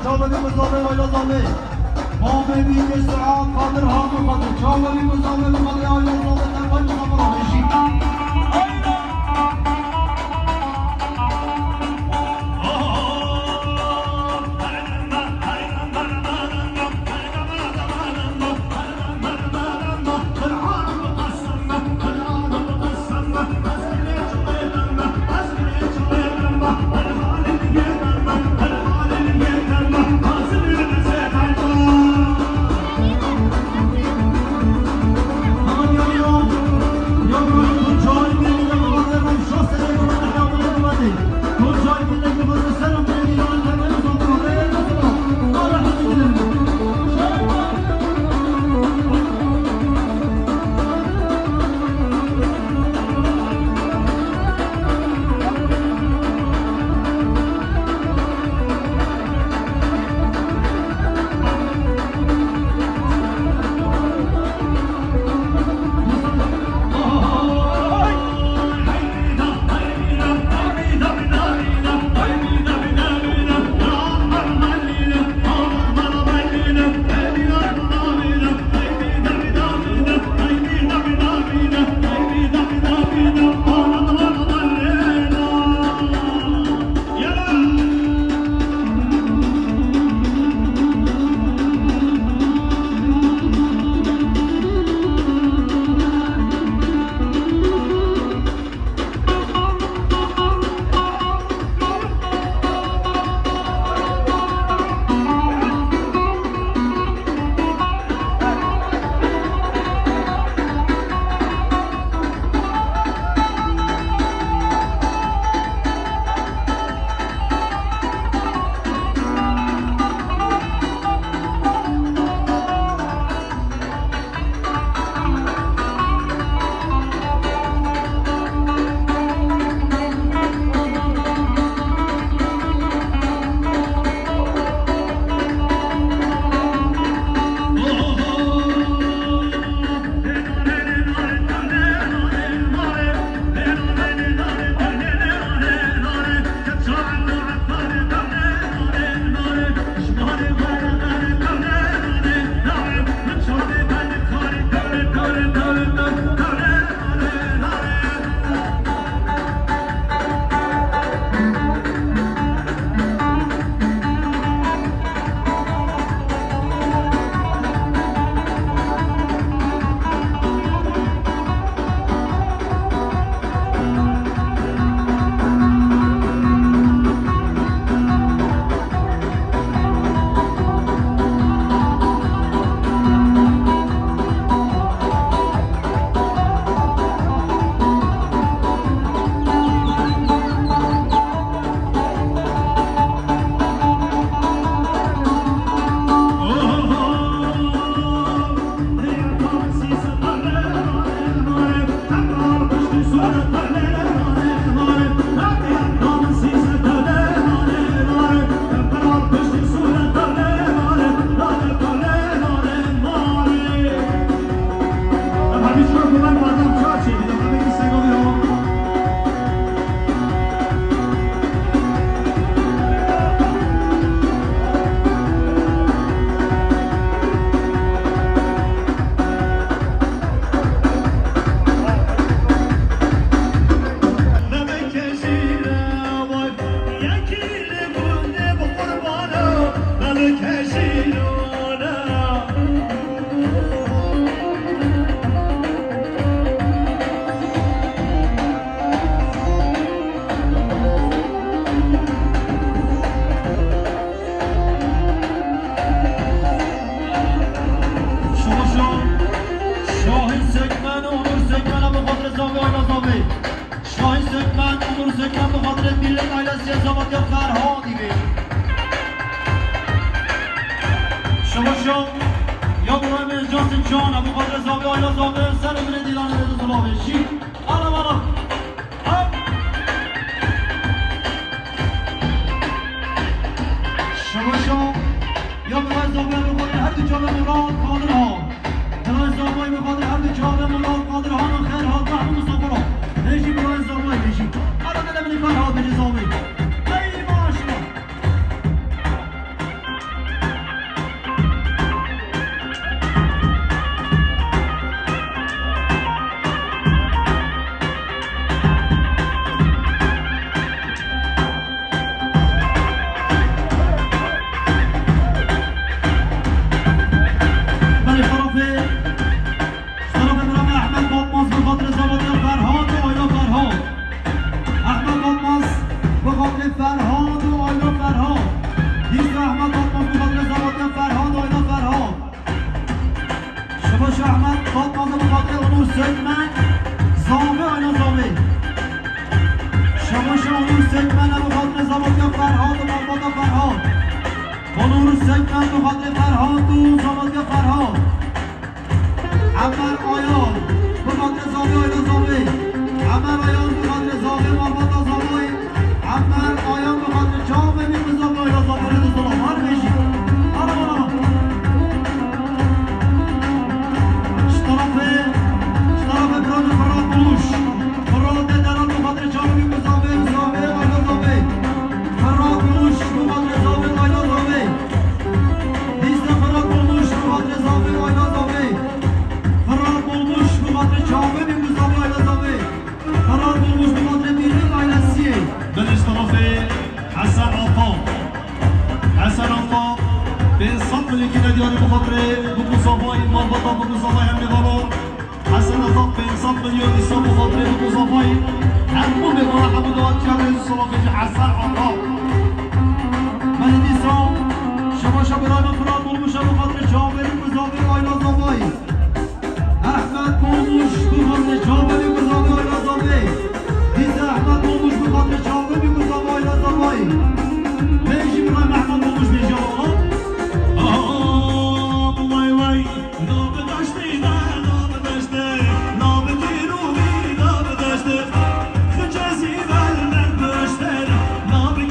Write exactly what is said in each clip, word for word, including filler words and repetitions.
Çaverî mizavê Ayla Zavê. Bavê Mîrê Suad Qadir Hamû Qadir. Çaverî mizavê Qadir Ayla Zavê. Te xwe mizavê Ramêşî. Şoşo, Şahin Sökmen, Onur Sökmen, Abu Xatir Zavi, Ayla Zavi. Şahin Sökmen, Onur Sökmen, Abu Xatir Birlik ailesi, Zavat ya Ferhadi Bey. Şoşo, ya Burhan Bey, Justin Can, Abu Xatir Zavi, Ayla Zavi, Serubine Dilanı ve Zulavi. Şi, ala, ala. Şeweşa ya Miray Zavayê min xwarin her du çavê min ra Qadir ha. Miray Zavayê min xwarin her du çavê min ra Qadir ha, xêr hat, hemû misafira. Bêjî Miray Zavayê bêjî. Ara dede min kar hat bêjî Zavayê. Ey maşallah. Sökmen, Zame, Ayna Zame. Şemaşa Onur Sökmen, ev xatirê Zavatya Ferhat, Malbata Ferhat. Onur Sökmen, bu xatirê Ferhat û Zavatya Ferhat. Emer Ayan, bu xatirê Zame, Ayna Zame. Emer Ayan, bu xatirê Zame, Malbata Zame. Emer Ayan, bu xatirê çavê min, bu Zame, Ayna Zame. Hadi selam, var mı eşi? Ana, ana, ana. Ji tarafê, ji tarafê Firat, Firat Buluş. Firat Dederan, bu xatirê çavê min, bu Zame, Zame, Ayna Zame. Firat Buluş, bu xatirê Zame, Ayna Zame. Dîsa Firat Buluş, bu xatirê Zame, Ayna Zame. Firat Buluş, bu xatirê çavê min, bu Zame, Ayna Zame. Firat Buluş, bu xatirê Mîrê, Ayna Siyê. Belê ji tarafê Hesen Altan. Hesen Altan, pênc sed milîkî nediyarî bi xatirê Bûk û Zavayî, malbata Bûk û Zavayî hemlê valo. Hesen Altan, pênc sed milyon dîsa bi xatirê Bûk û Zavayî. Hemû mêvana hemû dawetkiyan ez selam bêjim Hesen Altan. Belê dîsa, şemaşa birayê min Firat Buluş e bi xatirê çavê Bûk û Zavayî, Ayna Zavayî. Ehmed Bolmuş, bi xatirê çavê min, bi zavê Ayna Zavê. Dîsa Ehmed Bolmuş, bi xatirê çavê min, bi zavê Ayna Zavayî. Bêjî birayê Ehmed Bolmuş bêjî, Allah. Aa, vay vay, nabê deştê, nabê deştê, nabê tîrûvî, nabê deştê. Xicezî ver, ver piştê, nabê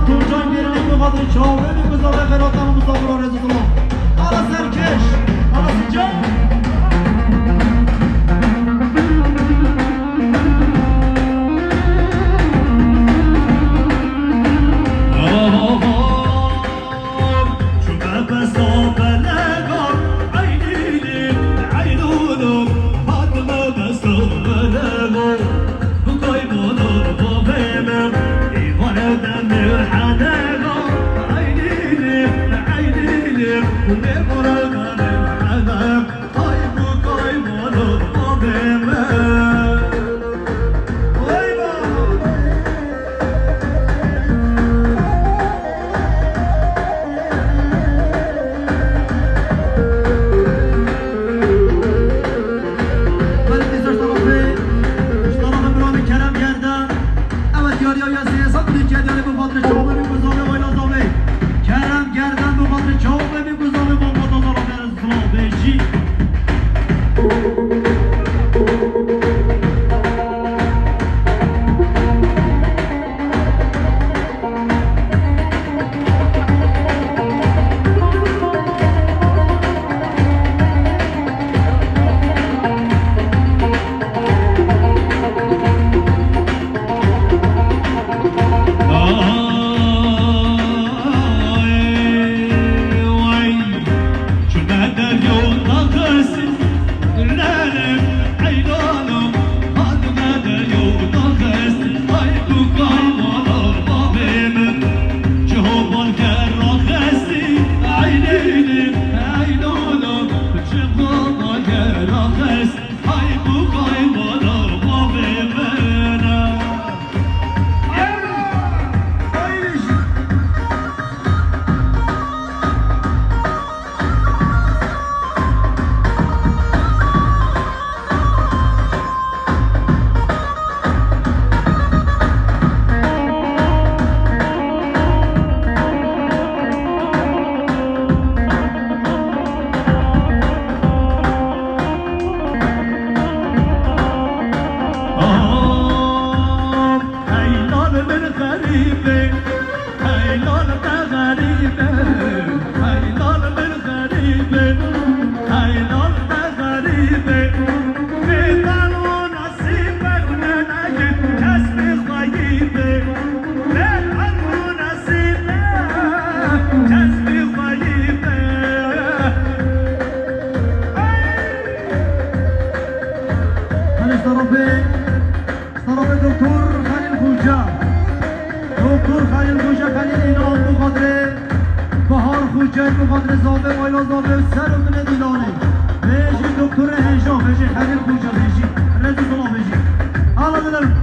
Tuncay Derinî bi xatirê çavê bi guzavê xêratan û misafira rêz û silav. Ala serkeş, ala Sincay. Belê têza ji tarafê, ji tarafê mirovê Kerem Gerden. Evet, diyariya ya sê sed û nîvdeh diyarê bi xatirê çavê bi guzavê wayla zavê. Kerem Gerden bi xatirê çavê bi guzavê bombata zara bêjî. Belê ji tarafê, ji tarafê Doktor Xelîl Xoca. Doktor Xelîl Xoca, Xelîl Înan bi xatirê Bahar Xoca, bi xatirê zavê, wayla zavê, ser û binê dîlanê. Bêjî Doktorê Hêja, bêjî Xelîl Xoca, bêjî. Rêz û silav bêjî. Hala dilerim.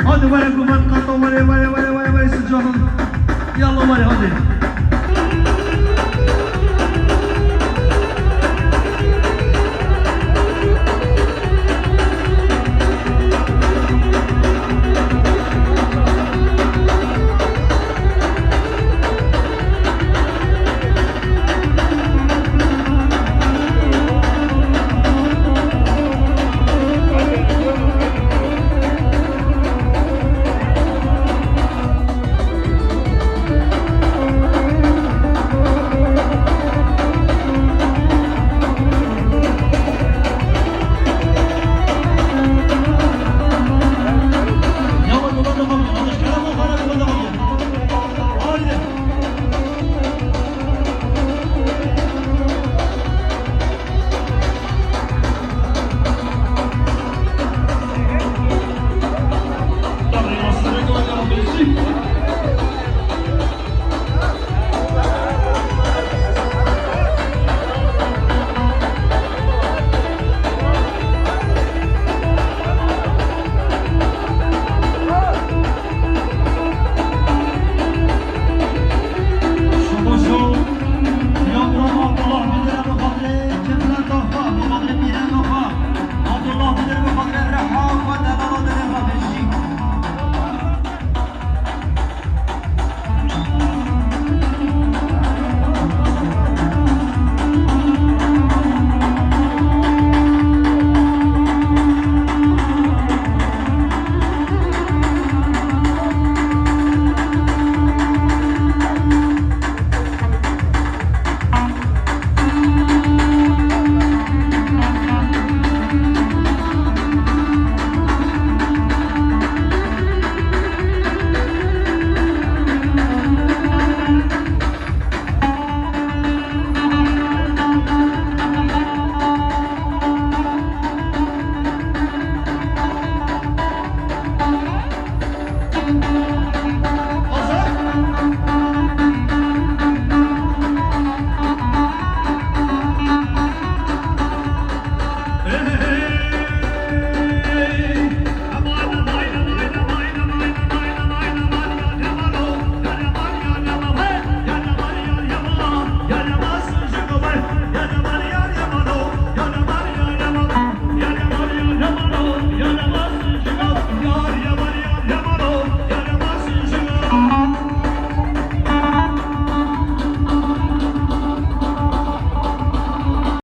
Hadi were ku van qata were, were, were, were, were, Sincan. Yallah were, hadi.